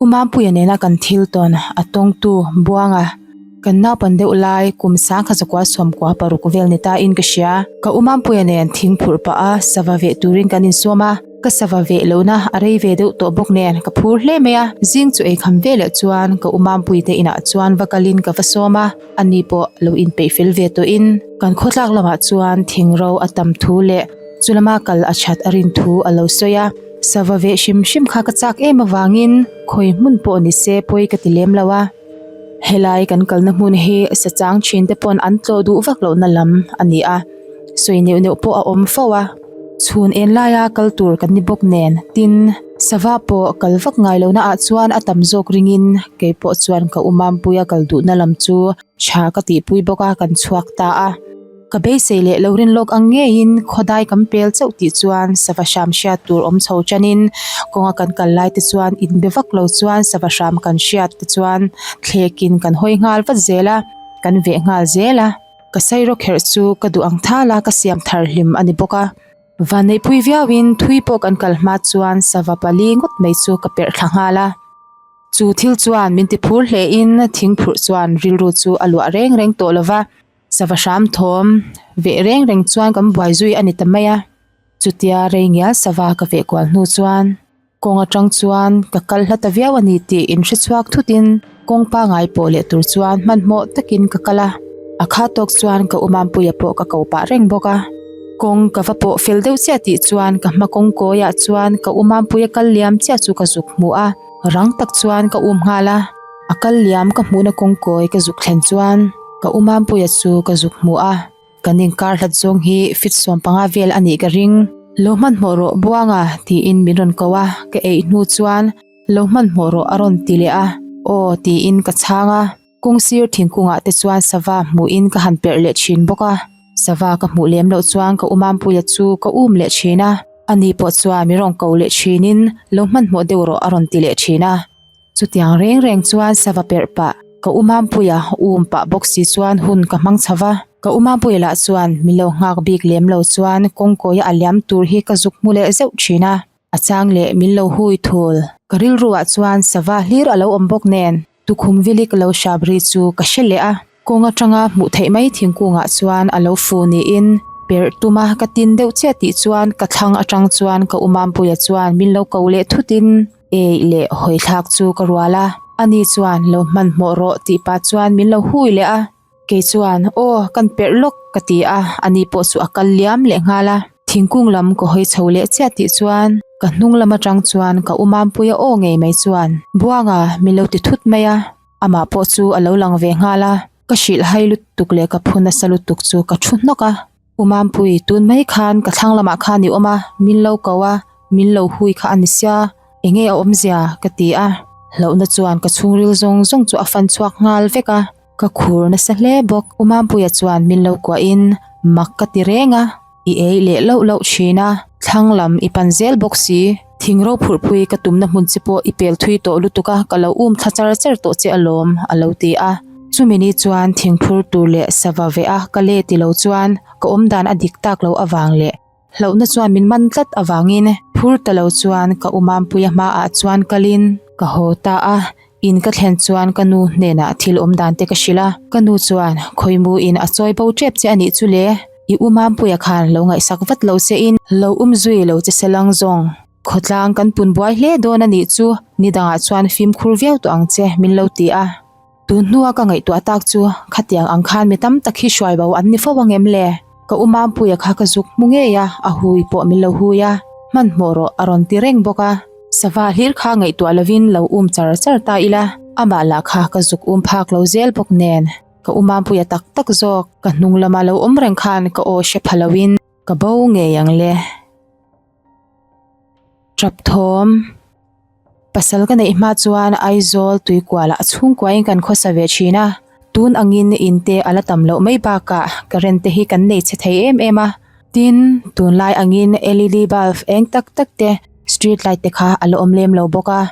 U Mampuia nena kan thil tawn a tawngtu Buanga kan naupan deuh lai kum sangkhat zakua sawmkua paruk vel ni ta in ka hria. Ka U Mampuia nen thing phurh pah a sava veh turin kan insawm a, ka sava veh lohna a rei ve deuh tawh bawk nen ka phur hle mai a. Zing chu ei kham ve leh chuan ka U Mampuia te inah chuan va kalin ka va sawm a, ani pawh lo inpeih fel ve tawhin kan khawtlak lamah chuan thing ro a tam thu leh chulama kal a that a rin thu a lo sawi a. Sava veh hrim hrim kha ka chak em avangin khawi hmun pawh ni se pawi ka ti lem lo a. Helai kan kalna hmun hi sachang thin te pawn an tlawh duh vak lohna lam a ni a, sawi neuh neuh pawh a awm fo a. Chhun en laia kal tur kan ni bawk nen tin sava pawh kal vak ngai lohna ah chuan a tam zawk ringin kei pawh chuan ka umampuia kal duhna lam chu tha ka tihpui bawk a kan chhuak ta a. Ka beisei leh lo rin lawk ang ngeiin khawdai kan pel chauh tih chuan sava hram hriat tur awm chho tanin kawnga kan kal lai te chuan inbe vak lo chuan sava hram kan hriat te chuan thlekin kan hawi nghal vat zel a, kan veh nghal zel a. Ka sairawk kherh chu ka duh ang thal a, ka siam thar hlim a ni bawk a. Vanneihpui viauin thui pawh kan kal hma chuan sava pali ngawt mai chu ka perh thla nghal a. Chu thil chuan min ti phur hlein thing phurh chuan rilru chu a luah reng reng tawh lo va. Sava hram thawm veh reng reng chuan kan buai zui a ni ta mai a, chutia rei ngial sava ka veh kual hnu chuan kawng atang chuan ka kal hla ta viau a ni tih inhre chhuak thutin kawng pangai pawh leh tur chuan hmanhmawh takin ka kal a, a kha tawk chuan ka umampuia pawh ka ko pah reng bawk a. Kawng ka va pawh fel deuh chiah tih chuan ka hma kawng kawiah chuan ka umampuia kal liam chiah chu ka zuk hmu a, rang tak chuan ka um nghal a. A kal liam ka hmuhna kawngkawi ka zuk thlen chuan ka u Mampuia chu ka zuk hmu a, kan inkar hlat zawng hi fit 15 vel a nih ka ring. Lo hmanhmawh rawh Buanga tiin min rawn ko a, ka eih hnu chuan lo hmanhmawh rawh a rawn ti leh a, aw tiin ka chhang a, kawngsir thingkungah te chuan sava hmuhin ka han perh leh thin bawk a, sava ka hmuh lem loh chuan ka u Mampuia chu ka um leh thin a, ani pawh chuan min rawn ko leh thinin lo hmanhmawh deuh rawh a rawn ti leh thin a. Chutiang reng reng chuan sava perh pah, ka u Mampuia um pah bawk si chuan hun ka hmang chho va. Ka u Mampuia lah chuan min lo nghak bik lem lo chuan kawngkawia a liam tur hi ka zuk hmu leh zeuh thin a, a chang leh min lo hui thul. Ka rilruah chuan sava hlir a lo awm bawk nen tukhum vilik lo hrap ri chu ka hre leh a. Kawng atanga hmuh theih mai thingkungah chuan a lo fu niin perh tuma ka tin deuh chiah tih chuan ka thlang atang chuan ka u Mampuia chuan min lo ko leh thutin Eih leh hawi thlak chu ka rual a, ani chuan lo hmanhmawh rawh tih pah chuan min lo hui leh a, kei chuan aw kan perh lawk ka ti a, ani pawh chu a kal liam leh nghal a. Thingkung lam ka hawi chho leh chiah tih chuan ka hnung lam atang chuan ka u Mampuia aw ngei mai chuan Buanga min lo ti thut mai a, amah pawh chu a lo lang ve nghal a, ka hrilh hai lutuk leh ka phu nasa lutuk chu ka thu hnawk a. U Mampui, tun mai khan ka thlang lamah khan i awm a, min lo ko a, min lo hui kha a ni sia, enge a awmzia? ka ti a, hlauhna chuan ka chhungril zawng zawng chu a fan chhuak nghal vek a, ka khur nasa hle bawk. U Mampuia chuan min lo kuahin mak ka ti reng a, i ei leh loh loh thin a, thlang lam i pan zel bawk si, thing ro phurhpui ka tumna hmun che pawh i pel thui tawh lutuk a, ka lo um thla char char tawh che alawm, a lo ti a. Chumi ni chuan thingphur tur leh sava veh a ka le ti lo chuan ka awm dan a dik tak loh avang leh hlauhna chuan min man tlat avangin phur ta lo chuan ka u Mampuia hmaah chuan kalin ka haw ta a, in ka thlen chuan ka nu hnenah thil awm dan te ka hrilh a, ka nu chuan khawimu in a chawi bo tep che a nih chu le, i u Mampuia khan lo ngaihsak vat lo che in lo um zui lo che se lang zawng. Khawtlang kan pun buai hle dawn a nih chu, nidangah chuan fimkhur viau tawh ang che min lo ti a. Tun hnua ka ngaihtuah tak chu khatiang ang khan mi tam tak hi hruai bo an ni fo ang em le? Ka u Mampuia kha ka zuk hmu ngei a, a hui pawh min lo hui a, hmanhmawh rawh a rawn ti reng bawk a. Sava hlir kha ngaihtuah lovin lo um char char ta ila, amah lah kha ka zuk um phak lo zel bawk nen, ka u Mampuia tak tak zawk ka hnung lama lo awm reng khan ka aw hre pha loin ka bo ngei ang le. Tap thawm. Pasal ka neih hma chuan Aizawl tuikualah a chhungkuain kan khawsa ve thin a, tun angin in te a la tam loh mai bakah current te hi kan nei chhe thei em em a, tin tunlai angin led bulb eng tak tak te street light te kha a la awm lem lo bawk a,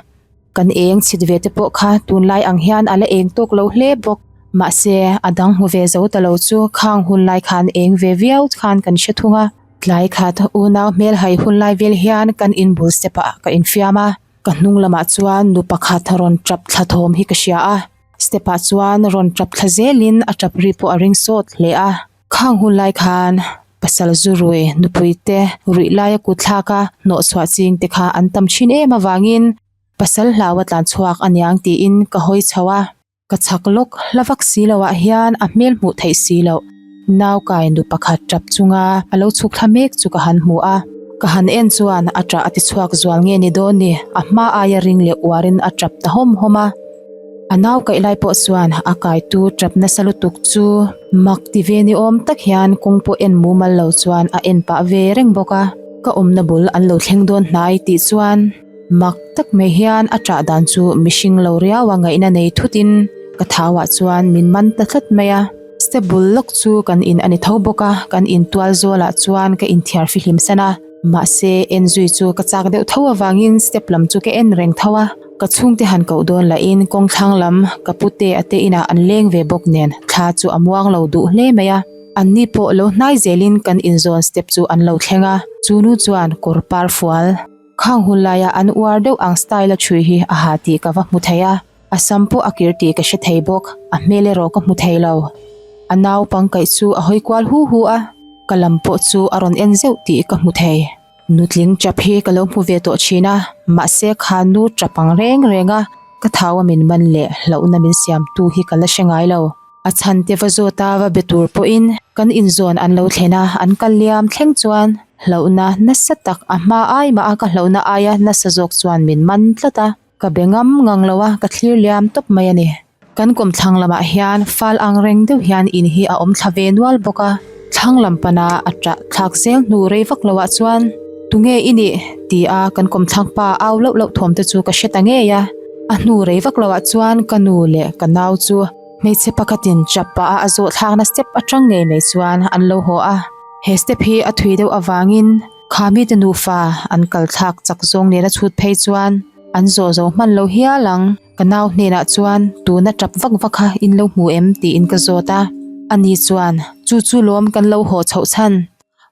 kan eng chhit ve te pawh kha tunlai ang hian a la eng tawk lo hle bawk, mahse a dang hmu ve zo ta lo chu khang hun lai khan eng ve viau khan kan hre thung a. Tlai khat unau hmelhai hun lai vel hian kan inbul step ah ka infiam a. Ka hnung lamah chuan nu pakhat rawn tap thla thawm hi ka hria a, step ah chuan rawn tap thla zelin a tap ri pawh a ring sawt hle a. Khang hun lai khan pasal zu rui nupui te ruih laia kut thlak a hnawh chhuah ching te kha an tam thin em avangin pasal hlau a tlan chhuak aniang tiin ka hawi chho a. Ka chhak lawk hla vak si loh ah hian a hmel hmuh theih si loh. Nau kai nu pakhat tap chunga a lo chhuk thla mek chu ka han hmu a. Ka han en chuan a tah a ti chhuak zual nge ni dawn ni, a hma aia ring leh uarin a tap ta hawm hawm a. A nau kaih lai pawh chuan a kaitu tap nasa lutuk chu mak ti ve ni awm tak hian kawng pawh en mumal lo chuan a en pah ve reng bawk a. Ka awmna bul an lo thleng dawn hnai tih chuan. Mak tak mai hian a ṭah dan chu mihring lo riau a ngaihna nei thutin ka thauah chuan min man ta tlat mai a. Step bul lawk chu kan in a ni tho bawk a, kan in tual zawlah chuan ka inthiar fihlim san a. Mahse, en zui chu ka chak deuh tho avangin step lam chu ka en reng tho a. Ka chhungte han koh dawn lahin kawngthlang lam ka pute a te inah an leng ve bawk nen thla chu a muang lo duh hle mai a. Anni pawh lo hnai zelin kan inzawn step chu an lo thleng a, chu nu chuan kawr par fual. Khang hun laia an uar deuh ang style a chhui hi a ha tih ka va hmu thei a, a sam pawh a kir tih ka hre thei bawk, a hmel erawh ka hmu thei lo. A naupang kaih chu a hawi kual hu hu a, ka lam pawh chu a rawn en zeuh tih ka hmu thei. Nutling tap hi ka lo hmu ve tawh thin a, mahse kha nu tap ang reng reng a, ka thau a min man leh hlauhna min siamtu hi ka la hre ngai lo. A chhan te va zawt a va be tur pawhin kan inzawn an lo thlen a, an kal liam thleng chuan hlauhna nasa tak a hma ai mah a ka hlauhna aia nasa zawk chuan min man tlat a, ka be ngam ngang lo a, ka thlir liam tawp mai a ni. Kan kawmthlang lamah hian fal ang reng deuh hian in hi a awm thla ve nual bawk a, thlang lam pana a ṭah thlak zel hnu rei vak loah chuan Tunge i nih? ti a kan kawmthlang pa au loh loh thawm te chu ka hre ta ngei a, a hnu rei vak loah chuan ka nu leh ka nau chu Hmeichhe pakhatin chap pah a a zawh thlakna step atang ngei mai chuan an lo haw a, he step hi a thui deuh avangin kha mite nufa an kal thlak chak zawng nena chhut phei chuan an zawh zo hman lo hial ang. Ka nau hnenah chuan tuna tap vak vak kha in lo hmu em tiin ka zawt a, ani chuan chu chu lawm kan lo haw chhoh chhan.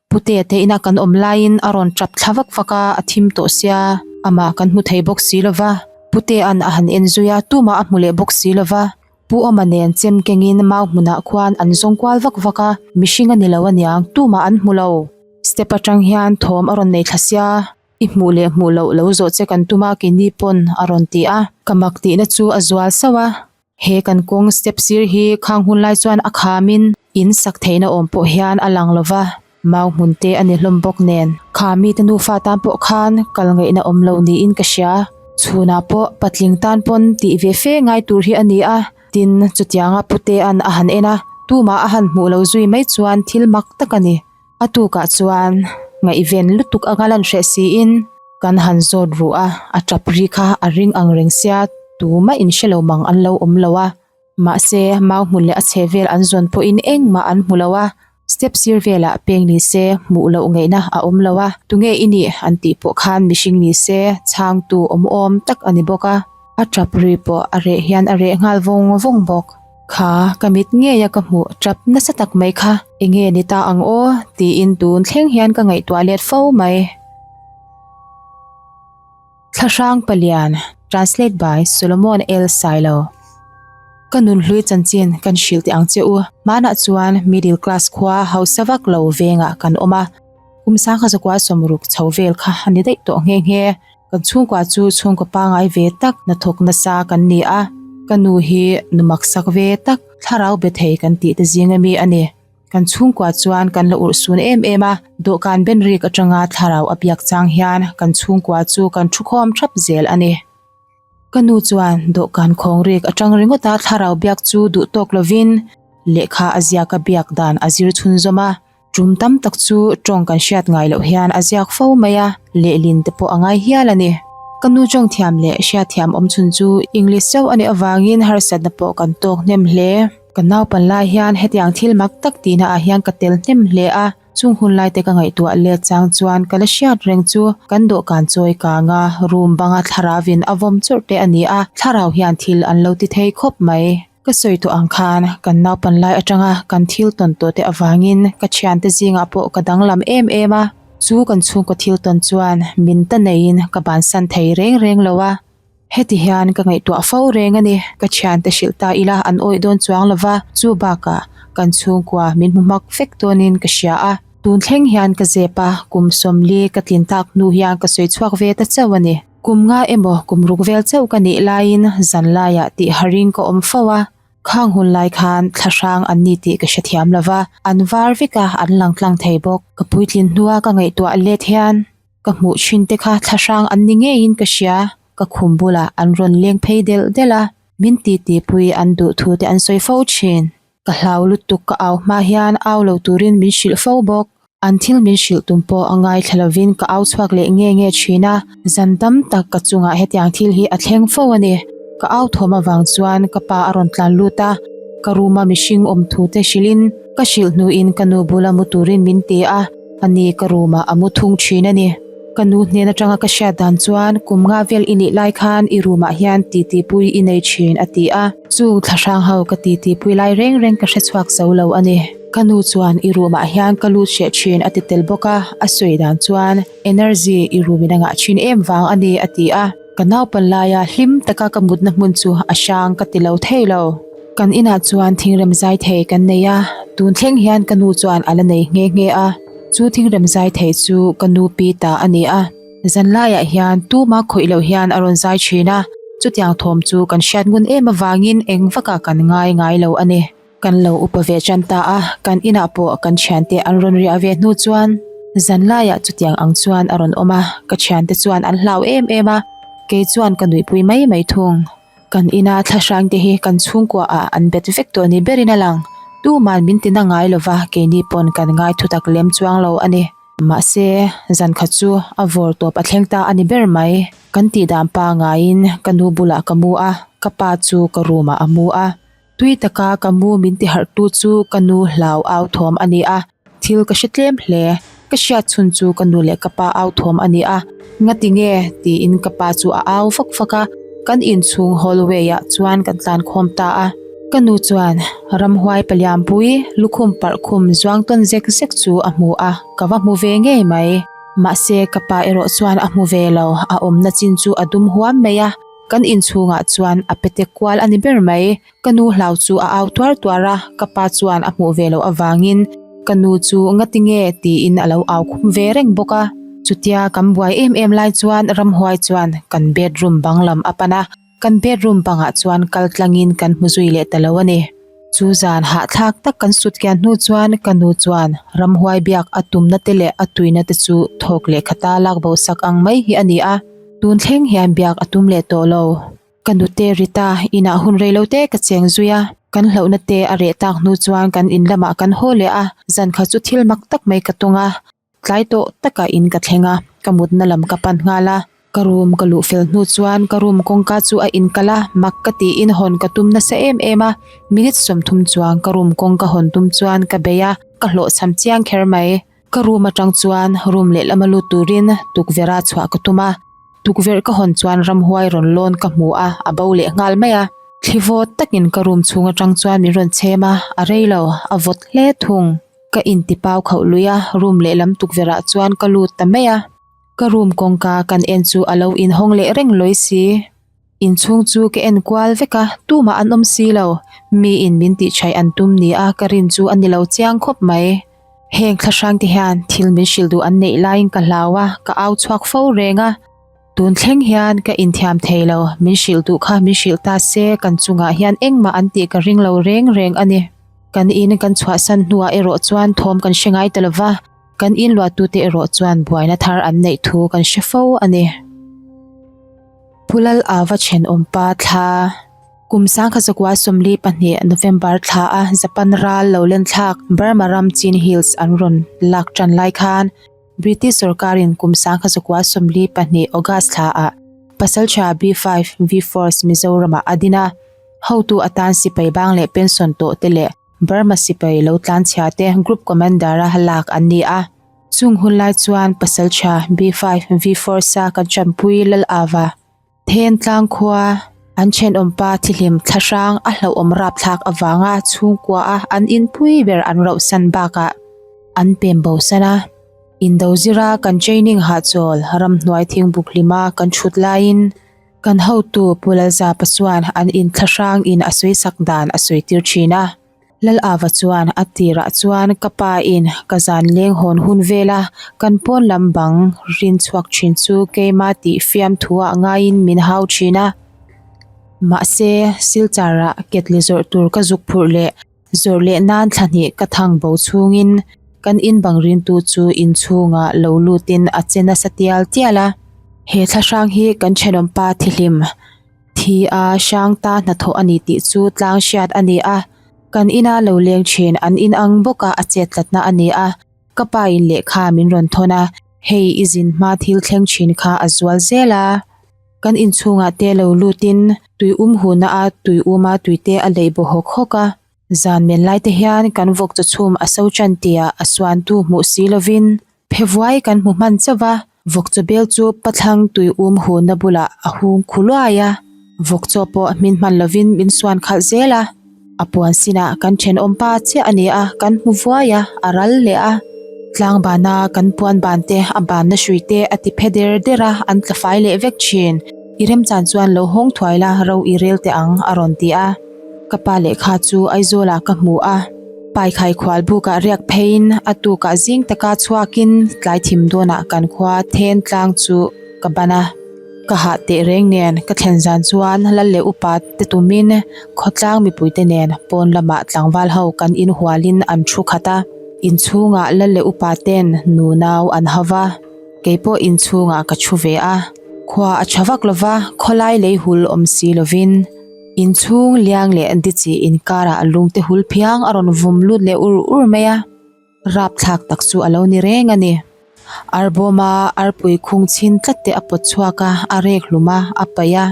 Putea te ina kan awm laiin a rawn tap thla vak vak a, a thim tawh sia, amah kan hmu thei bawk si lova. Putea'n a han en zui a, tumah a hmu leh bawk si lova. Pu Awma nen chem kengin mau hmunah khuan an zawng kual vak vak a, mihring a ni lo aniang, tumah an hmu lo. Step atang hian thawm a rawn nei thla sia, i hmuh leh hmuh loh lo zawh che kan tum a, keini pawn a rawn ti a. Ka mak tihna chu a zual sauh a. He kan kawng step sir hi khang hun lai chuan a khamin in sak theihna awm pawh hian a lang lo va, mau hmun te a ni hlawm bawk nen. Kha mite nufa tan pawh khan kal ngaihna awm lo niin ka hria. Chhunah pawh patling tan pawn tih ve fe ngai tur hi a ni a, tin chutianga Putea'n a han en a, tumah a han hmuh lo zui mai chuan thil mak tak a ni. A tukah chuan ngaihven lutuk anga lan hreh siin kan han zawt ruh a, a tap ri kha a ring ang reng sia tumah in hre lo mang an lo awm lo a. Mahse, mau hmun leh a chhe vel an zawn pawhin engmah an hmu lo a, step sir velah peng ni se hmuh loh ngaihna a awm lo a, tunge i nih an tih pawh khan mihring ni se chhangtu awm awm tak a ni bawk a. A tap ri pawh a reh hian a reh nghal vawng vawng bawk. Kha ka mit ngei a ka hmuh tap nasa tak mai kha enge ni ta ang aw tiin tun thleng hian ka ngaihtuah let fo mai. Thlahrang Palian, Translate by Solomon L. Sailo Ka nunhlui chanchin kan hrilh teh ang che u. Hmanah chuan middle class khua hausa vak lo vengah kan awm a, kum sangha zakua sawmruk chho vel kha a ni daih tawh nghe nghe. Kan chhungkua chu chhungkaw pangai ve tak hnathawk nasa kan ni a, ka nu hi nu maksak ve tak thlarau be thei kan tih te zing ami a ni. Kan chhungkua chuan kan la urhsun em em a, dawhkan ben rik atanga thlarau a biak chang hian kan chhungkua chu kan thukhawm thap zel a ni. Ka nu chuan dawhkan khawng rik atang ringawta thlarau biak chu duh tawk lovin lehkha a ziaka biak dan a zir chhunzawm a. Tum tam tak chu tawng kan hriat ngai loh hian a ziak fo mai a, lehlin te pawh a ngai hial a ni. Ka nu tawng thiam leh hriat thiam awm chhun chu English chauh a nih avangin harsatna pawh kan tawk hnem hle. Ka naupan lai hian hetiang thil mak tak tihna ah hian ka tel hnem hle a, chung hun lai te ka ngaihtuah let chang chuan ka la hriat reng chu kan dawhkan chawi kang a, room banga thlarauin a vawm chawrh te a ni a, thlarau hian thil an lo ti thei khawp mai. Ka sawi tawh ang khan kan naupan lai atanga kan thil tawn tawh te avangin ka thiante zingah pawh ka danglam em em a. Chu kan chhungkaw thil tawn chuan min ta neiin ka bansan thei reng reng lo a. Heti hian ka ngaihtuah fo reng a ni. Ka thiante hrilh ta ila an awih dawn chuang lo va, chu bakah kan chhungkua min hmu hmak vek dawnin ka hria a. Tun thleng hian ka zep a, kum sawmli ka tlin tak hnu hian ka sawi chhuak ve ta chauh a ni. Kum nga emaw kum ruk vel chauh ka nih laiin zan laiah tih haring ka awm fo a. Khang hun lai khan thlahrang an ni tih ka hrethiam lo va, an var vek a, an lang tlang thei bawk. Ka puitlin hnua ka ngaihtuah let hian ka hmuh thin te kha thlahrang an ni ngeiin ka hria. Ka khum bulah an rawn leng phei delh delh a, min titipui an duh thu te an sawi fo thin. Ka hlau lutuk ka au hma hian au lo turin min hrilh fo bawk. An thil min hrilh tum pawh a ngaithla lovin ka au chhuak leh nge nge thin a, zan tam tak ka chungah hetiang thil hi a thleng fo a ni. Ka au thawm avang chuan ka pa a rawn tlan lut a, ka room a mihring awm thu te hrilhin ka hrilh hnuin ka nu bula mu turin min ti a, ani ka room ah a mu thung thin a ni. Ka nu hnen atanga ka hriat dan chuan kum nga vel i nih lai khan i room ah hian titi pui i nei thin a ti a. Chung thlahrang ho ka titi pui lai reng reng ka hre chhuak zo lo a ni. Ka nu chuan i room ah hian ka lut hreh thin a ti tel bawk a, a sawi dan chuan energy i room in a ngah thin em vang a ni a ti a. Ka naupan laia hlim taka ka mutna hmun chu a hrang ka ti lo thei lo. Kan inah chuan thingrem zai thei kan nei a, tun thleng hian ka nu chuan a la nei nghe nghe a. Chu thingrem zai thei chu ka nu pi ta a ni a, zanlaiah hian tuma khawih loh hian a rawn zai thin a, chutiang thawm chu kan hriat ngun em avangin eng vakah kan ngai ngai lo a ni. Kan lo upa ve tan ta a, kan inah pawh kan thiante an rawn riah ve hnu chuan zanlaiah chutiang ang chuan a rawn awm a, ka thiante chuan an hlau em em a, kei chuan ka nuihpui mai mai thung. Kan ina thlahrang te hi kan chhungkua ah an bet vek tawh ni berin a lang. Tuman min tina ngai lova keini pawn kan ngai thutak lem chuang lo a ni. Mahse, zan khat chu a vawr tawp a thleng ta a ni ber mai. Kan tih dan pangaiin ka nu bulah ka mu a, ka pa chu ka room ah a mu a. Tui taka ka mu min ti harh tu chu ka nu hlau au thawm a ni a, thil ka hre tlem hle. Ka hriat chhun chu ka nu leh ka pa au thawm a ni a, ngati nge tiin ka pa chu a au vak vak a, kan inchhung hallway ah chuan kan tlan khawm ta a. Ka nu chuan ramhuai palianpui lukhum parh khum zuang tawn zek zek chu a hmu a, ka va hmu ve ngei mai. Mahse ka pa erawh chuan a hmu ve lo, a awmna chin chu a dum huam mai a. Kan inchhungah chuan a pete kual a ni ber mai. Ka nu hlau chu a au tuar tuar a, ka pa chuan a hmuh ve loh avangin ka nu chu ngati nge tiin a lo au khum ve reng bawk a. Chutia kan buai em em lai chuan ramhuai chuan kan bedroom bang lam a pan a, kan bedroom bangah chuan kal tlangin kan hmu zui leh ta lo a ni. Chu zan hahthlak tak kan sut kian hnu chuan ka nu chuan ramhuai biak a tumna te leh a tuina te chu thawk leh khata lak bo sak ang mai hi a ni a. Tun thleng hian biak a tum leh tawh lo. Ka nute Rita inah hun rei lo te ka cheng zui a, kan hlauhna te a reh tak hnu chuan kan in lamah kan haw leh a, zan khat chu thil mak tak mai ka tung a, tlai tawh takah in ka thleng a, ka mutna lam ka pan nghal a. Ka room ka luh fel hnu chuan ka room kawngka chu a inkalh a, mak ka tiin hawn ka tum nasa em em a, minute 30 chuang ka room kawngka hawn tum chuan ka bei a, ka hlawhchham chiang kher mai. Ka room atang chuan room lehlama lut turin tukverh a chhuah ka tum a, tukverh ka hawn chuan ramhuai rawn lawn ka hmu a, a bo leh nghal mai a. Thli vawt takin ka room chhung atang chuan min rawn chhem a, a rei lo, a vawt hle thung. Ka inti pau khauh lui a, room lehlam tukverh ah chuan ka lut ta mai a. Ka room kawngka kan en chu a lo inhawng leh reng lawi si. Inchhung chu ka en kual vek a, tumah an awm si lo. Miin min tihchhaih an tum ni a ka rin chu a ni lo chiang khawp mai. Heng thlahrang te hian thil min hrilh duh an neih laiin ka hlau a, ka au chhuak fo reng a. Tun thleng hian ka inthiam thei lo, min hrilh duh kha min hrilh ta se kan chungah hian engmah an tih ka ring lo reng reng a ni. Kan in kan chhuahsan hnuah erawh chuan thawm kan hre ngai ta lo va. Kan inluahtute erawh chuan buaina thar an neih thu kan hre fo a ni. Pulal Ava thenawmpa thla Kum sangkhazakua 42 November thla a Japan ral lo lenthlak Burma ram Chin Hills an rawn lak tan lai khan British sorkarin kum sangkhazakua 42 August thla ah Pasaltha B5 V Force Mizoramah a din a, hotu atan sipai bang leh pension tawh te leh Burma sipai lo tlanchhia te Group Commander a lak an ni a. Chung hun lai chuan Pasaltha B5 V4 sa kan tanpui Lal Ava Then tlang khua an thenawmpa thihlim thlahrang a hlauhawm rapthlak avanga chhungkua a an inpui ber an rauhsan bakah an pem bo san a. Indo zira kan training hahchawl ramhnuai thingbuk hlima kan thut laiin kan hotu Pu Lalzapa chuan an inthlahrang in a sawisak dan a sawi tir thin a. Lal Ava chuan a tirah chuan ka pa in ka zan leng hawn hun vela kan pawn lam bang rin chhuak thin chu keima tih fiamthu ah ngaiin min hau thin a. Mahse, Silchar ah ketli zawrh tur ka zuk phurh leh zawrh leh nan thla hnih ka thang bo chhungin kan in bang rintu chu inchhungah lo lutin a che nasa tial tial a. He thlahrang hi kan thenawmpa thihlim. Thi a hrang ta hnathawh a ni tih chu tlang hriat a ni a, kan ina lo leng thin an in ang bawk a a chet tlatna a ni a, ka pa in lehkha min rawn thawn a, hei i zin hma thil thleng thin kha a zual zel a, kan inchhungah te lo lut in tui um huna a tui uma tui te a leih baw hawk hawk a. Zan men lai te hian kan vawk chaw chhum a so tan tihah a suantu hmuh si lovin phe vuai kan hmu hman chauh va, vawk chaw bel chu pathlang tui um hunna bulah a hung khu luai a, vawk chaw pawh hmin hman lovin min suan khalh zel a, a puan sinah kan thenawm pa chiah a ni a, kan hmu vuai a, a ral leh a. Tlang bana kan puan ban te a banna hrui te a ti phe der der a, an tla fai leh vek thin. I remchan chuan lo hawng thuai la ro i rel teh ang a rawn ti a. Ka pa lehkha chu Aizawlah ka hmu a, Paikhai khual bukah riak pheiin a tukah zing taka chhuakin tlai thim dawnah kan khua then tlang chu ka ban a. Ka hah teh reng nen ka thlen zan chuan lal leh upa te tumin khawtlang mipuite nen pawn lamah tlangval ho kan inhualin an thu khat a, inchhungah lal leh upa ten nunau an hau va. Kei pawh inchhungah ka thu ve a, khua a tha vak lova khawlai lei hul awm si lovin. Inchhung liang leh dichi inkarah lungte hul phiang a rawn vum lut leh ur ur mai a, rapthlak tak chu a lo ni reng a ni. Arbawma arpui khung chhin tlat te a pawt chhuak a, a rek hlum a, a paih a,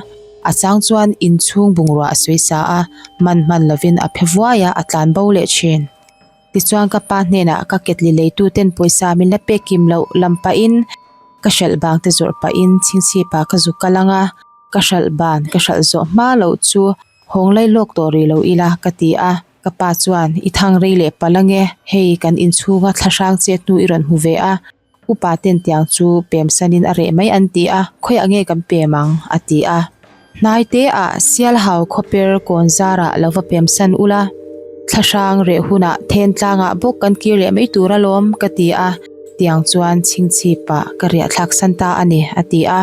a chang chuan inchhung bungrua a sawi sa a, hman hman lovin a phe vuai a, a tlan bo leh thin. Tichuan ka pa hnenah ka ketli leituten pawisa min la pek kim loh lam pahin ka hralh bang te zawrh pahin chhingchhipah ka zuk kal ang a, ka hralh ban ka hralh zawh hma loh chu hawng lai lawk tawh rih lo ila ka ti a, ka pa chuan i thang rei leh palh ange, hei kan inchhunga thlahrang chet hnu i rawn hmu ve a, upa ten tiang chu pem sanin a reh mai an ti a, khawiah nge kan pem ang? a ti a. Hnai te ah Sialhau khawper kawn zarah lo va pem san ula, thlahrang reh hunah then tlangah bawk kan kir leh mai tur alawm ka ti a, tiang chuan chhingchhipah ka riah thlak san ta a ni a ti a.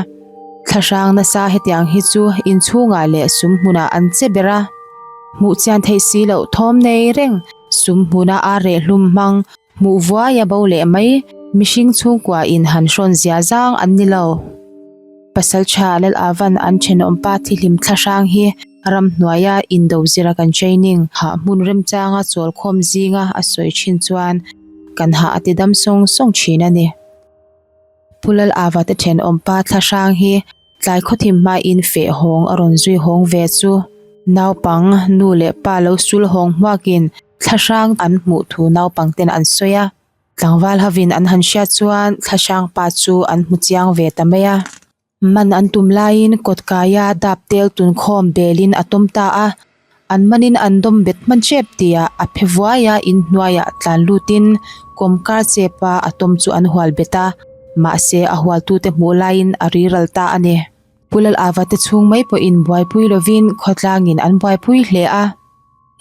Thlahrang nasa hetiang hi chu inchhungah leh sum hmunah an che ber a, hmuh chian theih si loh thawm nei reng sum hmuna a reh hlum hmang hmuh vuai a bo leh mai mihring chhungkua in han hrawn zia zang an ni lo. Pasaltha Lal Avan an thenawmpa thihlim thlahrang hi ramhnuaia indo zira kan training hah hmun remchanga chawlkhawm zinga a sawi thin chuan kan hah a ti dam sawng sawng thin a ni. Pu Lal Ava te thenawmpa thlahrang hi tlai khawthim hmain feh hawng a rawn zui hawng ve chu naupang nu leh pa lo sul hawng hmuakin thlahrang an hmuh thu naupang ten an sawi a. Tlangval hovin an han hriat chuan thlahrang pa chu an hmu chiang ve ta mai a. Man an tum laiin kawtkaia dap tel tunkhawm belin a tawm ta a, an manin an dawm bet hman ṭep tihah a phe vuai a inhnuaiah tlan lutin kawmkar chepa a tawm chu an hual bet a, mahse a hualtute hmuh laiin a riral ta a ni. Pu Lal Ava te chhung mai pawhin buaipui lovin khawtlangin an buaipui hle a.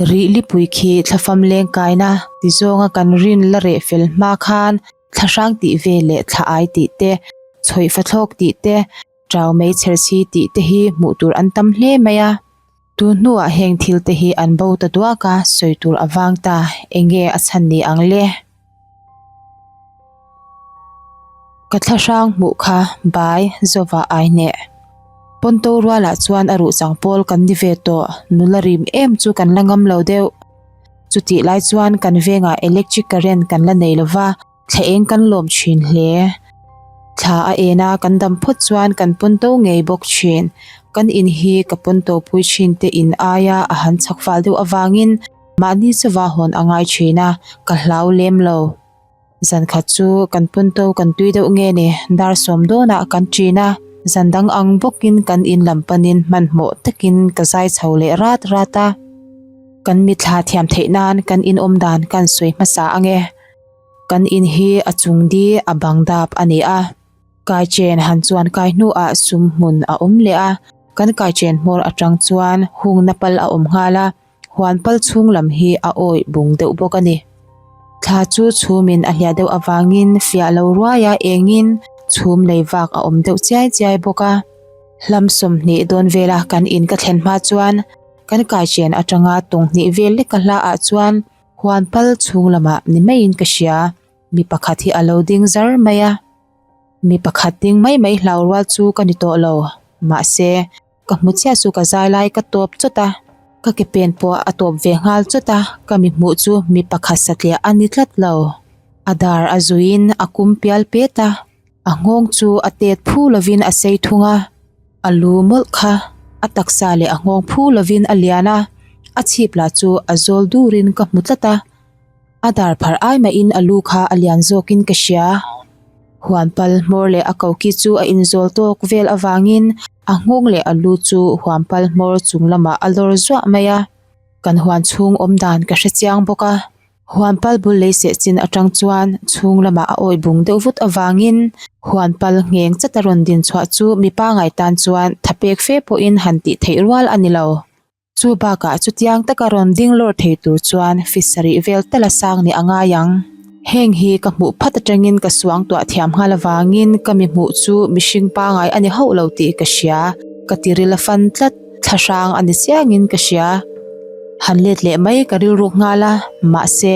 Rih lipui khi thlafam leng kaina ti zawnga kan rin la reh fel hma khan thlahrang tih ve leh thla ai tih te, chhawih fathlawk tih te, ṭau mei chherchhi tih te hi hmuh tur an tam hle mai a. Tun hnuah heng thil te hi an bo ta duak a, sawi tur a vang ta, enge a chhan ni ang le? Ka thlahrang hmuh kha bai zawva ai hneh. Pawnto rualah chuan a ruh chang pawl kan ni ve tawh, nula rim em chu kan la ngam lo deuh. Chutih lai chuan kan vengah electric current kan la nei lova, thla eng kan lawm thin hle. Thla a en a kan dam phawt chuan kan pawn to ngei bawk thin. Kan in hi ka pawn to pui thin te in aia a han chak fal deuh avangin mahni chuva hawn a ngai thin a, ka hlau lem lo. Zan khat chu kan pawn to kan tui deuh nge ni, dar sawm dawnah kan ṭin a, zan dang ang bawkin kan in lam panin hmanhmawh takin ka zai chho leh rat rat a. Kan mitthla thiam theih nan kan inawm dan kan sawi hmasa ang e. Kan in hi a chung di a bang dap a ni a. Kaichen han chuan kai hnuah sum hmun a awm leh a, kan kaichen hmawr atang chuan hungna pal a awm nghal a, huan pal chhung lam hi a awih bung deuh bawk a ni. Thla chu chhumin a hliah deuh avangin fiah lo ruaia engin chhum lei vak a awm deuh chiai chiai bawk a. Hlam 20 dawn vela kan in ka thlen hma chuan kan kaichen atanga tung hnih vel leka hla ah chuan huan pal chhung lamah ni maiin ka hria. Mi pakhat hi a lo ding zar mai a, mi pakhat ding mai mai hlau rual chu ka ni tawh lo. Mahse, ka hmu chiah chu ka zai lai ka tawp chawt a, ka ke pen pawh a tawp ve nghal chawt a, ka mi hmuh chu mi pakhat satliah a ni tlat lo. A dar a zuiin a kum pial pet a, a nghawng chu a tet phu lovin a sei thung a, a lu mawlh kha a taksa leh a nghawng phu lovin a lian a, a chhip lah chu a zawl durin ka hmu tlat a. A dar phar ai mahin a lu kha a lian zawkin ka hria. Huan pal hmawr leh a koki chu a inzawl tawk vel avangin a nghawng leh a lu chu huan pal hmawr chung lamah a lawr zuah mai a. Kan huan chhung awm dan ka hre chiang bawk a. Huan pal bul lei seh chin atang chuan chhung lamah a awih bung deuh vut avangin huan pal ngheng chata rawn din chhuah chu mi pangai tan chuan thapek fe pawhin han tih theih rual a ni lo. Chu bakah chutiang taka rawn ding lawr thei tur chuan feet sarih vel tal a sang nih a ngai ang. Heng hi ka hmuh phat atangin ka suang tuah thiam nghal avangin ka mi hmuh chu mihring pangai a ni hauh lo tih ka hria. Ka tiril a fan tlat, thlahrang a ni chiangin ka hria. Han let leh mai ka rilruk nghal a, mahse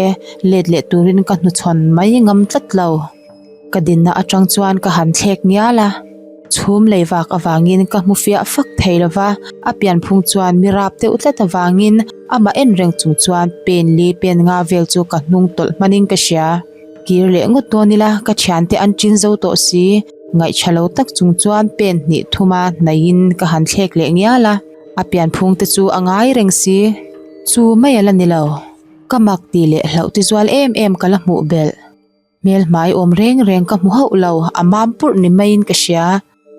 let leh turin ka hnuchhawn mai ngam tlat lo. Ka dinna atang chuan ka han thlek ngial a, chhum lei vak avangin ka hmu fiah fak thei lo va, a pianphung chuan mi rap deuh tlat avangin amah en reng chung chuan pen li pen nga vel chu ka hnung tawlh hmanin ka hria. Kir leh ngawt dawn ila ka thiante an chin zo tawh si, ngaihṭha lo tak chung chuan pen hnih thuma hnaihin ka han thlek leh ngial a, a pianphung te chu a ngai reng si. Chu mai a la ni lo, ka mak tih leh hlauh tizual em em ka la hmuh belh. Hmel hmai awm reng reng ka hmu hauh lo, a mam purh ni maiin ka hria.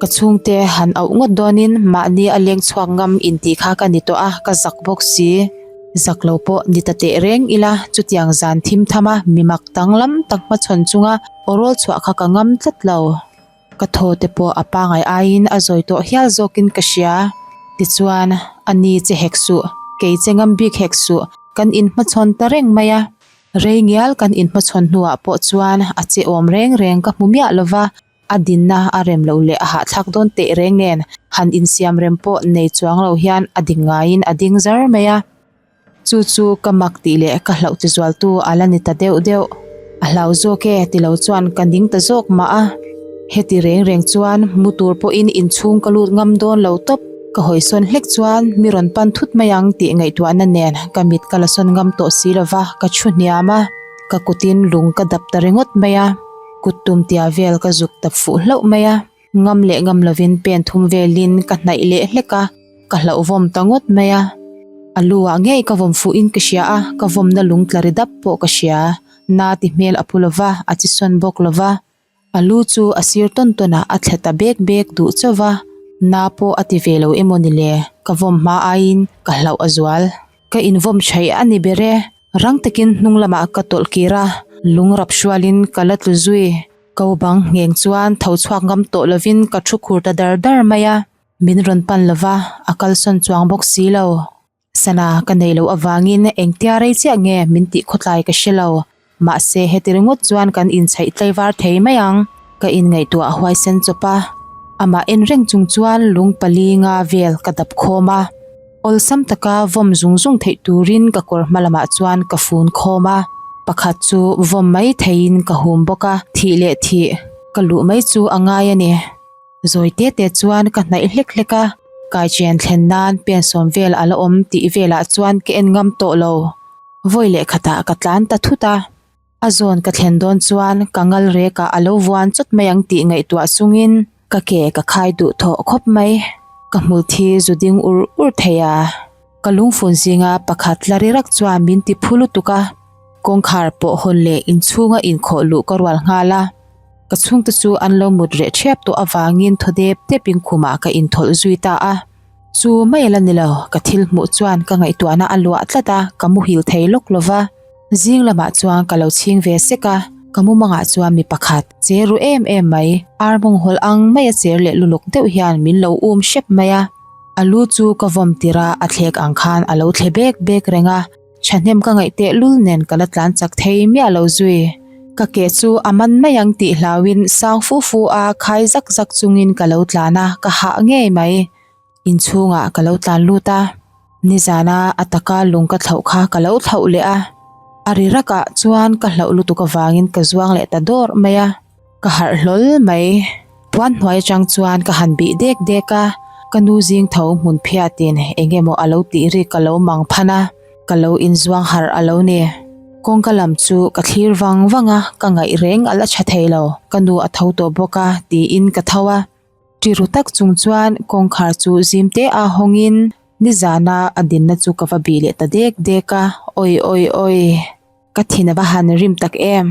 Ka chhungte han auh ngawt dawnin mahni a leng chhuak ngam intih kha ka ni tawh a, ka zak bawk si. Zak lo pawh ni ta teh reng ila, chutiang zan thim tham a mi mak danglam tak hmachhawn chunga awrawl chhuah kha ka ngam tlat lo. Ka thaw te pawh a pangai aiin a zawi tawh hial zawkin ka hria. Tichuan, a ni che hek suh, kei che ngam bik hek suh, kan inhmachhawn ta reng mai a. Rei ngial kan inhmachhawn hnuah pawh chuan a che awm reng reng ka hmu miah lo va, a dinna a rem loh leh a hahthlak dawn teh reng nen han insiam rem pawh nei chuang lo hian a ding ngaiin a ding zar mai a. Chu chu ka mak tih leh ka hlauh tizualtu a la ni ta deuh deuh. A hlau zawk e ti lo chuan ka ning ta zawk mah a. Heti reng reng chuan mu tur pawhin inchhung ka lut ngam dawn lo tawp. Ka hawisawn hlek chuan mi rawn pan thut mai ang tih ngaihtuahna nen ka mit ka la sawn ngam tawh si lova ka thu hniam a, ka kutin lung ka dap ta ringawt mai a, kut tum tia vel ka zuk tap fuh hlauh mai a, ngam leh ngam lovin pen thum velin ka hnaih leh hlek a, ka hlauhvawm ta ngawt mai a. A lu ah ngei ka vawm fuhin ka hria a, ka vawmna lung tla ri dap pawh ka hria, na ti hmel a pu lova, a chi sawn bawk lova. A lu chu a sir tawn tawn ah a thla ta bek bek duh chauh va, na pawh a ti ve lo emaw ni le, ka vawm hma aiin ka hlauh a zual. Ka invawm thaih a ni ber e, rang takin hnung lamah ka tawlh kir a, lung rap hrualin ka la tlu zui. Ko bang ngheng chuan tho chhuak ngam tawh lovin ka thu khur ta dar dar mai a, min rawn pan lova, a kalsawn chuang bawk si lo. Sana ka nei loh avangin engtia rei chiah nge min tih khawtlai ka hre lo. Mahse heti ringawt chuan kan inchhaih tlaivar thei mai ang. Ka inngaihtuah a huaisen chawp a, amah en reng chung chuan lung pali nga vel ka dap khawm a. Awlsam taka vawm zung zung theih turin ka kawr hma lamah chuan ka fun khawm a, pakhat chu vawm mai theiin ka hum bawk a, thih leh thih ka luh mai chu a ngai a ni. Zawi te te chuan ka hnaih hlek hlek a, kaichen thlen nan pen sawm vel a la awm tih velah chuan ka en ngam tawh lo. Vawi leh khatah ka tlan ta thut a, a zawn ka thlen dawn chuan ka ngal rekah a lo vuan chawt mai ang tih ngaihtuah chungin ka ke ka khai duh thawh khawp mai. Ka hmul thi zu ding ur ur thei a, ka lungfun zinga pakhat la ri rak chuan min ti phu lutuk a, kawngkhar pawh hawn leh inchhunga inkhawh luh ka rual nghal a. Ka chhungte chu an lo mut reh ṭhiap tawh avangin thaw dep depin khumah ka inthawlh zui ta a. Chu mai a la ni lo, ka thil hmuh chuan ka ngaihtuahna a luah tlat a, ka muhil thei lawk lo va. Zing lamah chuan ka lo chhing ve sek a. Ka mumangah chuan mi pakhat, che ru em em mai, ar mawng hawlh ang maia cher leh luluk deuh hian min lo um hrep mai a. A lu chu ka vawm tir a, a thlek ang khan a lo thle bek bek reng a. Thahnem ka ngaih teh lul nen ka la tlan chak thei miah lo zui. Ka ke chu a man mai ang tih hlauin sang fu fu a khai zak zak chungin ka lo tlan a, ka hah ngei mai. Inchhungah ka lo tlan lut a, nizana a taka lung ka thlauh kha ka lo thlauh leh a. A ri rakah chuan ka hlauh lutuk avangin ka zuang leh ta dawrh mai a. Ka harh hlawl mai. Puan hnuai atang chuan ka han bih dek dek a, ka nu zing tho hmun phiatin eng emaw a lo tih rik ka lo mang phan a, ka lo inzuang harh a lo ni. Kawngka lam chu ka thlir vang vang a, ka ngaih reng a la tha thei lo, ka nu a tho tawh bawk a tiin ka tho a. Ṭiru tak chung chuan kawngkhar chu zim te a hawngin nizana a dinna chu ka va bih leh ta dek dek a, awi awi awi. Ka thin a va han rim tak em?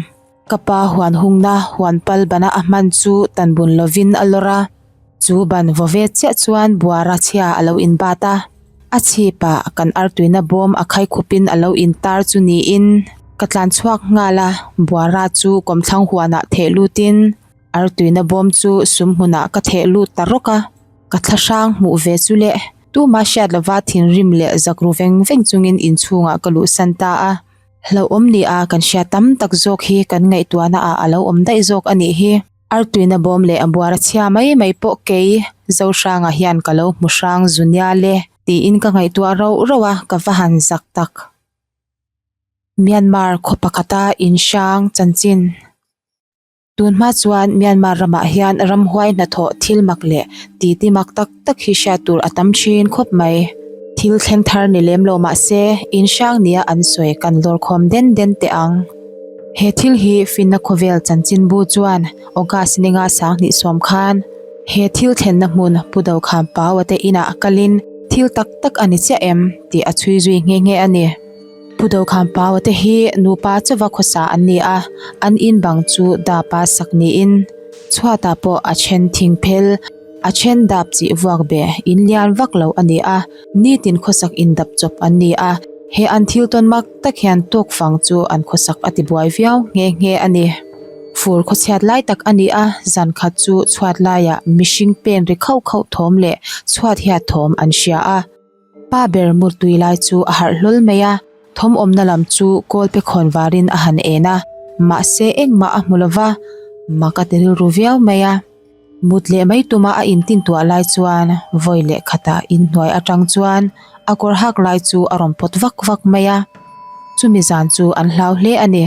Ka pa huan hungna huan pal bana a hman chu tan bun lovin a lawr a, chu ban vaw ve chiah chuan buara chhia a lo inbat a. A chhipah kan artuina bawm a khai khupin a lo intar chu niin ka tlan chhuak nghal a, buara chu kawmthlang huanah theh lutin Artuina bawm chu sum hmunah ka theh lut ta rawk a, ka thlahrang hmuh ve chu le. Tuma hriat lova thinrim leh zak ru veng veng chungin inchhungah ka luhsan ta a. Hlauhawm ni a kan hriat tam tak zawk hi kan ngaihtuahna ah a lo awm daih zawk a nih hi. Artuina bawm leh a buara chhia mai mai pawh kei Zohranga hian ka lo hmu hrang zu nia le tiin ka ngaihtuah rauh rauh a, ka va han zak tak. Myanmar khaw pakhata inhrang chanchin. Tun hma chuan Myanmar ramah hian ramhuai hnathawh thil mak leh titi mak tak tak hi hriat tur a tam thin khawp mai. Thil thleng thar ni lem lo mah se in hrang nia an sawi kan lawr khawm den den teh ang. He thil hi Finna khawvel chanchinbu chuan August ninga sanghnih sawm khan he thil thlenna hmun Pu Dokham Paua te inah kalin thil tak tak a ni chiah em tih a chhui zui nghe nghe a ni. Pu Dokham Paua te hi nupa chauva khawsa an ni a, an in bang chu dapa sak niin chhuatah pawh a then thing phel, a then dap chih vuak be in lian vak lo a ni a, nitin khawsak in dap chawp an ni a, he an thil tawn mak tak hian tawk fang chu an khawsak a ti buai viau nghe nghe a ni. Fur khawchhiat lai tak a ni a, zan khat chu chhuat laiah mihring pen ri khauh khauh thawm leh chhuat hiat thawm an hria a. Pa ber mutui lai chu a harh hlawl mai a, thawm awmna lam chu kawl pe khawn varin a han en a, mahse engmah a hmu lo va, mak a ti rilru viau mai a. Mut leh mai tuma a intintuah lai chuan vawi leh khatah inhnuai atang chuan a kawr hak lai chu a rawn pawt vak vak mai a, chumi zan chu an hlau hle a ni.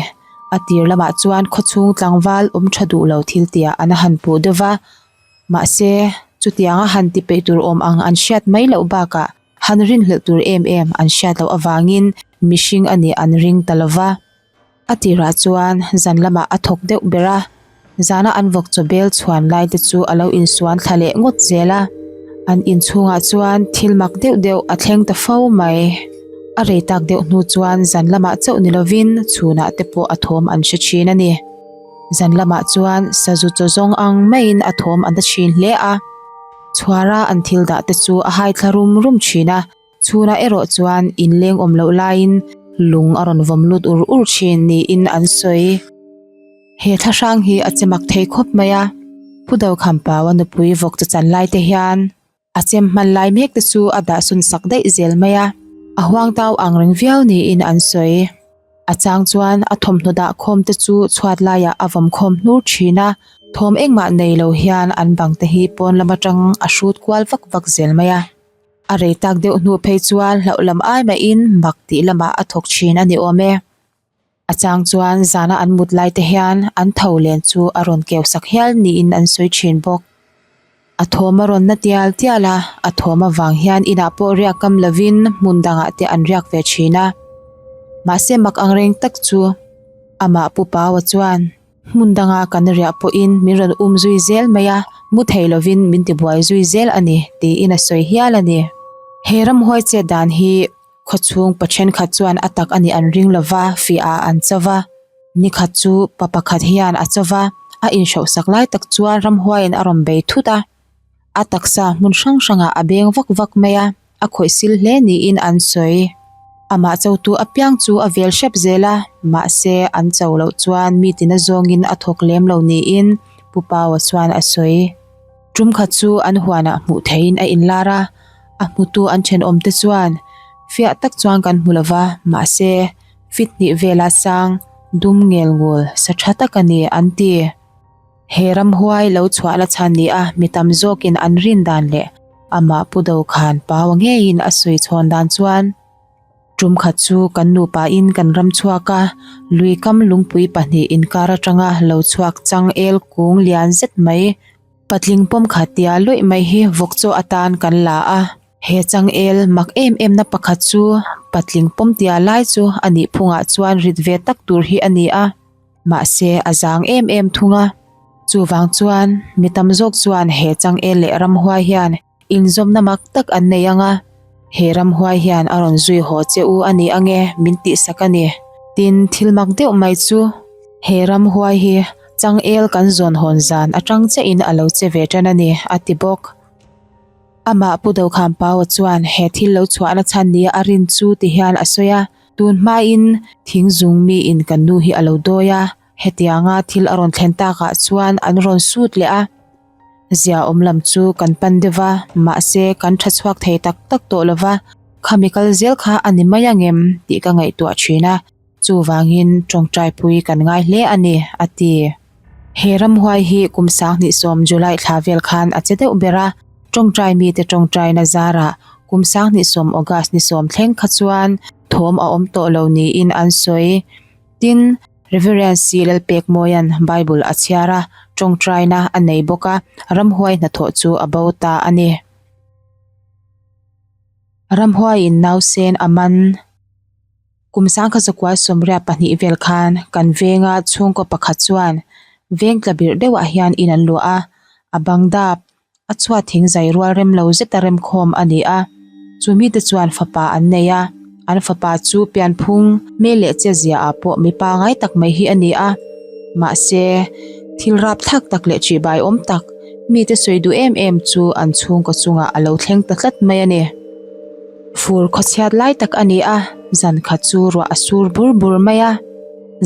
A tir lamah chuan khawchhung tlangval awm tha duh lo thil tiah an han puh deuh va. Mahse, chutianga han ti peih tur awm ang an hriat mai loh bakah han rinhlelh tur em em an hriat loh avangin mihring a nih an ring ta lo va. A tirah chuan zan lamah a thawk deuh ber a, zana an vawk chaw bel chhuan lai te chu a lo insuan thla leh ngawt zel a. An inchhungah chuan thil mak deuh deuh a thleng ta fo mai. A rei tak deuh hnu chuan zan lamah chauh ni lovin chhunah te pawh a thawm an hre thin a ni. Zan lamah chuan sazu chaw zawng ang maiin a thawm a na thin hle a, chhuara an thil dah te chu a hai thla rum rum thin a, chhunah erawh chuan inleng awm loh laiin lung a rawn vawm lut ur ur thin niin an sawi. He thlahrang hi a che mak thei khawp mai a, Pu Dokhampaua nupui vawk chaw chan lai te hian A chem hman lai mek te chu a dah sun sak daih zel mai a, a huang tau ang reng viau niin an sawi. A chang chuan a thawmhnaw dah khawm te chu chhuat laiah a vawm khawm hnur thin a, thawm engmah nei lo hian an bang te hi pawn lam atang a hrut kual vak vak zel mai a. A rei tak deuh hnu phei chuan hlauh lam ai mahin mak tih lamah a thawk thin a ni awm e. A chang chuan zana an mut lai te hian an tho len chu a rawn keu sak hial niin an sawi thin bawk. A thawm a rawn na tial tial a, a thawm avang hian inah pawh riak ngam lovin hmun dangah te an riak ve thin a. Mahse mak angreng tak chu amah Pu Paua chuan hmun danga kan riah pawhin min rawn um zui zel mai a, mu thei lovin min tibuai zui zel a ni tiin a sawi hial a ni. He ramhuai chet dan hi Khawchhung pa thenkhat chuan a tak a nih an ring lo va, fiah ah an cho va. Nikhat chu pa pakhat hian a cho va, a inhrohsak lai tak chuan ramhuaiin a rawn bei thut a. A taksa hmun hrang hrangah a beng vak vak mai a, a khawih sil hle niin an sawi. Amah chotu apiang chu a vel hrep zel a, mahse an cho loh chuan mi tina zawngin a thawk lem lo niin Pu Paua chuan a sawi. Tum khat chu an huanah hmuh theihin a inlar a, a hmutu an thenawmte chuan fiah tak chuan kan hmu lova, mahse fit hnih vela sang dum ngel ngul sa tha tak a ni an ti. He ramhuai lo chhuah la chhan ni a mi tam zawkin an rin dan leh amah Pu Dokhan Paua ngeiin a sawi chhawn dan chuan tum khat chu kan nupa in kan ram chhuak a, lui kam lungpui pahnih inkar atanga lo chhuak changel kung lian zet mai patling pawm khat tia lawih mai hi vawk chaw atan kan la a. He changel mak em em na pakhat chu patling pawm tia lai chu a nih phungah chuan rit ve tak tur hi a ni a. Mahse, a zang em em thung a. Chuvang chuan, mi tam zawk chuan he changel leh ramhuai hian inzawmna mak tak an nei ang a. He ramhuai hian a rawn zui haw che u a ni ange min tihsak a ni. Tin, thil mak deuh mai chu, he ramhuai hi changel kan zawn hawn zan atang chiahin a lo che ve tan a ni, a ti bawk. Amah Pu Dokhampaua chuan he thil lo chhuahna chhan nia a rin chu ti hian a sawi a. Tun hmain thing zung miin kan nu hi a lo dawi a, hetianga thil a rawn thlen takah chuan an rawn sut leh a. Zia awm lam chu kan pan deuh va, mahse kan tha chhuak thei tak tak tawh lo va, khami kal zel kha a ni mai ang em tih ka ngaihtuah thin a, chuvangin tawngtaipui kan ngai hle a ni, a ti. He ramhuai hi kum 2010 July thla vel khan a che deuh ber a, tawngtai mite tawngtaina zarah kum 2010 August ni sawm thleng kha chuan thawm a awm tawh lo niin an sawi. Tin, Reverend C. Lalpekmawia'n Bible a chhiar a, tawngtaina a nei bawk a, ramhuai hnathawh chu a bo ta a ni. Ramhuaiin nausen a man. Kum 1982 vel khan kan venga chhungkaw pakhat chuan veng tla birh deuhah hian in an luah a, a bang dap a chhuat thing zai rual rem lo zeta remkhawm a ni a. Chu mite chuan fapa an nei a, an fapa chu pianphung hmel leh chezia ah pawh mi pangai tak mai hi a ni a. Mahse, thil rapthlak tak leh ṭihbai awm tak mite sawi duh em em chu an chhungkaw chungah a lo thleng ta tlat mai a ni. Fur khawchhiat lai tak a ni a, zan khat chu ruah a sur bur bur mai a.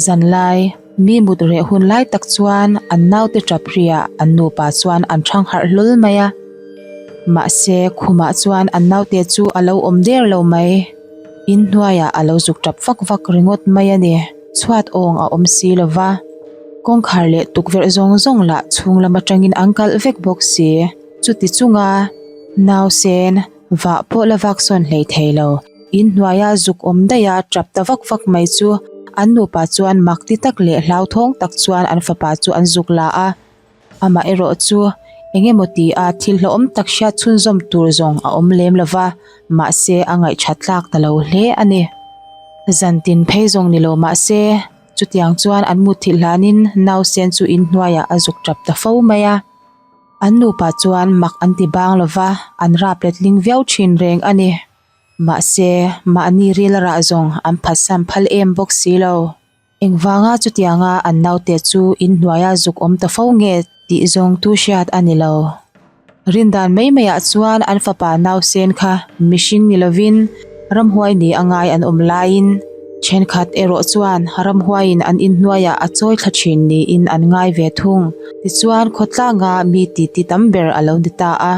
Zan lai, mi mut reh hun lai tak chuan an naute tap riah an nupa chuan an thang harh hlawl mai a. Mahse, khumah chuan an naute chu a lo awm der lo mai. In hnuaiah a lo zuk tap vak vak ringawt mai a ni. Chhuat awng a awm si lo va, kawngkhar leh tukverh zawng zawng lah chhung lam atangin an kalh vek bawk si. Chuti chunga nausen Vah pawh la vak sawn hlei thei lo. In hnuaia zuk awm daiha tap ta vak vak mai chu an nupa chuan mak ti tak leh hlauthawng tak chuan an fapa chu an zuk la a. Amah erawh chu eng emaw ti a thil hlauhawm tak hriat chhunzawm tur zawng a awm lem lo va, mahse a ngaihthat tlak ta lo hle a ni. Zantin phei zawng ni lo mahse chutiang chuan an mutthilh hlanin nausen chu in hnuaiah a zuk tap ta fo mai a. An nupa chuan mak an ti bang lo va, an rap letling viau thin reng a ni. Mahse, mahni ril a rah zawng an phatsam phal em bawk si lo. Engvanga chutianga an naute chu inhnuaia zuk awm ta fo nge tih zawng tu hriat a ni lo. Rindan mai maiah chuan an fapa nausen kha mihring ni lovin ramhuai ni a ngai an awm laiin thenkhat erawh chuan ramhuaiin an inhnuaiah a chawi thla thin niin an ngai ve thung. Tichuan khawtlanga mi titi tam ber a lo ni ta a.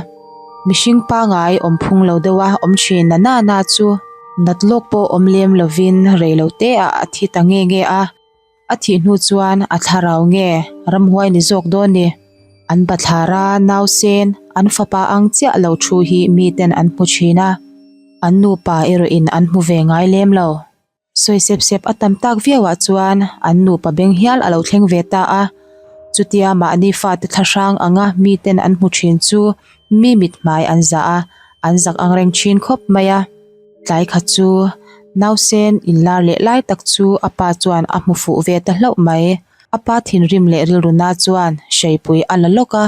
Mihring pangai awm phung lo deuha awm thin na nana chu nat lawk pawh awm lem lovin rei lo teah a thi ta nge nge a. A thih hnu chuan a thlarau nge ramhuai ni zawk dawn ni? An bathlara nausen an fapa ang chiah lo thu hi miten an hmu thin a, an nupa erawhin an hmu ve ngai lem lo. Sawi sep sep a tam tak viauah chuan an nupa beng hial a lo thleng ve ta a, chutia mahni fate thlahrang anga miten an hmu thin chu mi mithmai an zah a, an zak angreng thin khawp mai a. Tlai khat chu nausen inlar leh lai tak chu a pa chuan a hmu fuh ve ta hlauh mai. A pa thinrim leh rilru na chuan hreipui a la lawk a,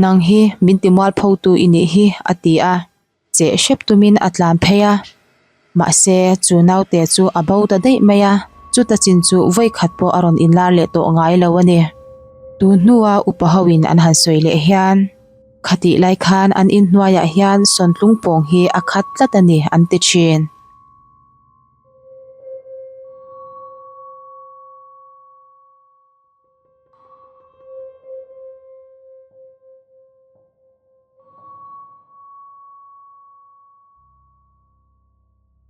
Nang hi min ti mualphotu i nih hi a ti a, cheh hrep tumin a tlan phei a. Mahse chu naute chu a bo ta daih mai a, chuta chin chu vawi khat pawh a rawn inlar leh tawh ngai lo a ni. Tun hnua upa hoin an han sawi leh hian. Khatih lai khan an inhnuaiah hian sawntlung pawng hi a khat tlat a ni an ti thin.